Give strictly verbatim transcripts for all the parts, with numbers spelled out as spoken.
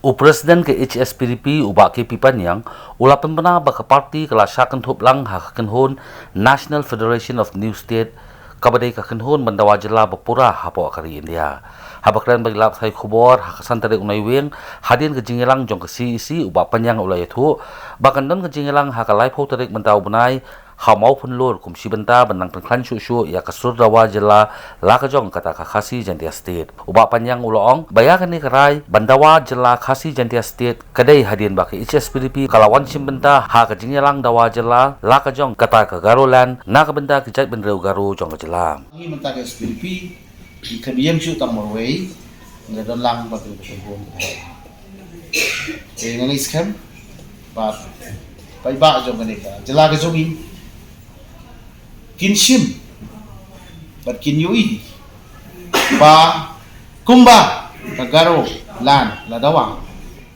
U President ka H S P D P, u Bah K P Panyang, u la pynbna ba ka party ka la shah kynthup lang ha ka kynhun National Federation of New State, kaba dei ka kynhun ban dawa jylla ba pura hapoh ka ri India. Haba kren bad ki lad pathai khubor ha ka san tarik u Naiwieng, hadien ka jingïalang jong ka C E C, u Bah Panyang u la ïathuh ba kan don ka jingïalang ha ka laiphew tarik mynta u bnai ha Mawphanlur, kum shi bynta ban nang pynkhlaiñ shuh shuh ïa ka sur dawa jylla la ka jong kata ka Khasi Jaintia State. U Bah Panyang u la ong ba ïa kane ka rai ban dawa jylla Khasi Jaintia State ka dei hadien ba ka H S P D P ka la wan shim bynta ha ka jingïalang dawa jylla la ka jong kata ka Garoland na ka bynta ki jaitbynriew Garo jong ka jylla. Ngi mynta ka H S P D P, ngi khlem ïeng shuh tang marwei, ngi la don lang bad kane ka kynhun. Te nga ngeit skhem ba paidbah jong kane ka jylla ka jong ngi kin shim bad kin ïohi ba kumba ka Garoland la dawa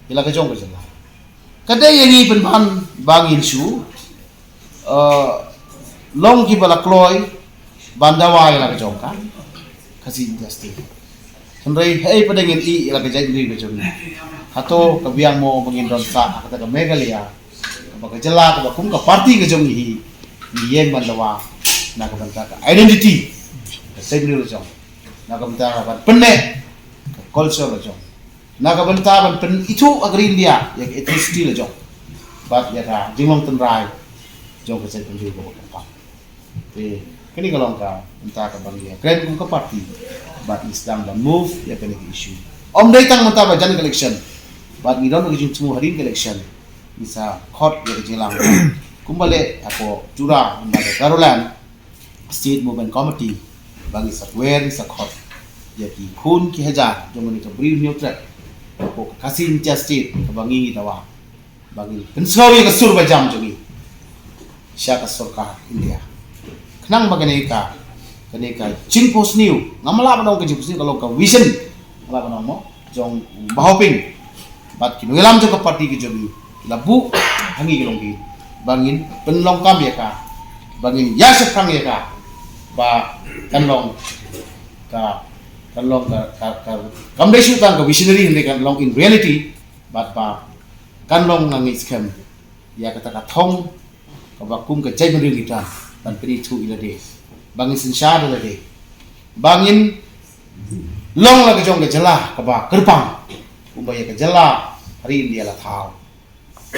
ïa la ka jong ka jylla, ka dei ïa ngi pynban ba ngin shu, eh, long kiba la kloi ban dawa ïa la ka jong ka Khasi Jaintia State. Hynrei haei pat ngin ïeh ïa la ka jaitbynriew ka jong ngi? Hato ka biang mo ba ngin don sah ha kata ka Meghalaya, kaba ka jylla kaba kum ka party ka jong ngi hi, ngi ïeng ban dawa na ka bynta ka identity ka jaitbynriew ka jong, na ka bynta ban pynneh ka culture ka jong, na ka bynta ban pynithuh ha ka ri India ïa ka ethnicity la jong bad ïa ka jinglong tynrai jong ka jaitbynriew kaba kyrpang. Te kane ka long ka bynta kaba ngi ïakren kum ka party bad ngi sdang ban move ïa kane ka issue. Ym dei tang mynta ba jan ka election bad ngi don ka jingthmu hadien ka election ngi sa khot ïa ka jingïalang kumba leh hapoh Tura, mynta ka Garoland State Movement Committee, ba ngi sa kwer ngi sa khot ïa ki khun ki hajar jong kane ka Bri Hynñiewtrep hapoh ka Khasi Jaintia State kaba ngi ngi dawa ba ngin pynsngew ïa ka sur ba jam jong ngi sha ka sorkar India. Khnang ba kane ka, kane ka jingphohsniew, ngam lah ban ong ka jingphohsniew, ka long ka vision, ngam lah ban ong mo, jong Bah Hoping bad ki nongïalam jong ka party ka jong ngi, ki la buh ha ngi ki longdien ba ngin pynlong kam ïa ka, ba ngin ïa shaphrang ïa ka, ba kan long ka, kan long ka, ka, ka, kam dei shuh tang ka visionary, hynrei kan long in reality, bad ba kan long, nga ngeit skhem, ïa kata ka thong kaba kum ka jaitbynriew ngi don ban pynithuh ïa lade, ba ngin synshar ïa lade, ba ngin long la ka jong ka jylla kaba kyrpang, kumba ïa ka jylla ha ri India la thaw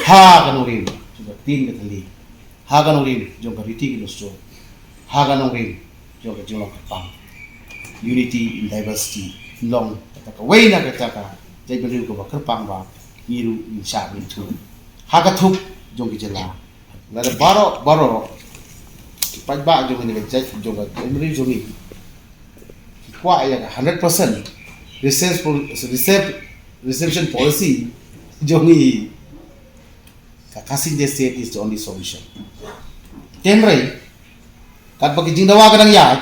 ha ka nongrim jong ka ktien ka thylli, ha ka nongrim jong ka riti ka dustur, ha ka nongrim jong ka jinglong kyrpang. Unity in diversity. Long kata kawei na kata ka jaitbynriew kaba kyrpang ba ngi ruh ngin shah ngin thuh ha ka thup jong ka jylla. Lada baroh baroh ki paidbah jong kane ka jait, jong ka jaitbynriew jong ngi ki kwah ïa ka hundred percent reserve pol-, reserve, reservation policy jong ngi, ka Khasi Jaintia State is the only solution. Te hynrei katba ka jingdawa ka dang ïaid,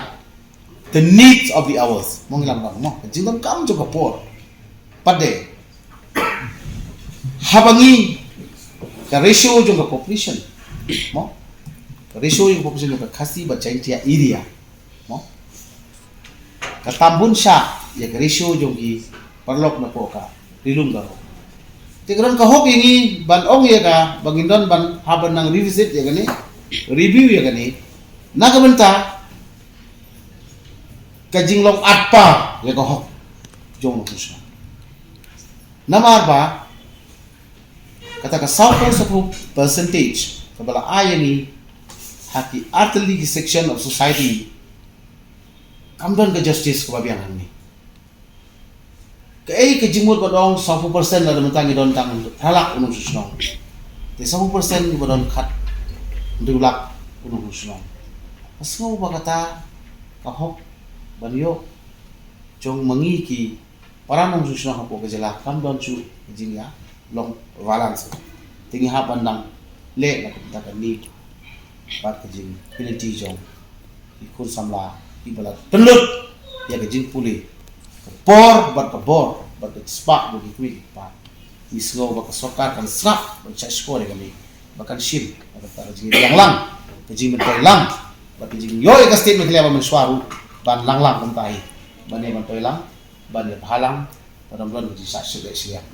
the needs of the hours, mo, ngi lam lam mo, ka jingdonkam jong ka por pat de, haba ngi, ka ratio jong ka population, mo, ka ratio jong ka population jong ka Khasi bad Jaintia area, mo, ka tam bun shah ïa ka ratio jong ki paralok napoh ka Ri Lum Garo. Te ka don ka hok ïa ngi ban ong ïa ka ba ngin don ban hap ban nang revisit ïa kane, review ïa kane, na ka bynta ka jinglong at par ïa ka hok jong u nongshong shnong. Namar ba kata ka sawphew sawphew percentage kaba la ai ïa ngi ha ki artylli ki section of society, kam don ka justice kaba biang hangne. Kaei ka jingmut ba dang sawphew percent, lada mynta ngi don tang phra lak u nongshong shnong, te sawphew percent ba don khathynriew lak u nongshong shnong. Nga sngew ba kata ka hok ban ïoh jong ma ngi ki para nongshong shnong hapoh ka jylla, kam don shuh ka jingïalong balance. Te ngi hap ban nang leh na ka bynta ka need bad ka jingpynlong jong ki khun samla kiba la pynlut ïa ka jingpule ka por bad ka bor bad ka spah bad ki kmie ki kpa. Ngi sngew ba ka sorkar kan sngap ban shah shkor ïa kane, ba kan shim na ka bynta ka jingïalang lang, ka jingmyntoi lang bad ka jingïoh ïa ka state Meghalaya ba mynshuwa ruh ban lang lang kumta hi, ban ïa myntoi lang, ban ïa bha lang, ban ym don ka jingshah shiliang.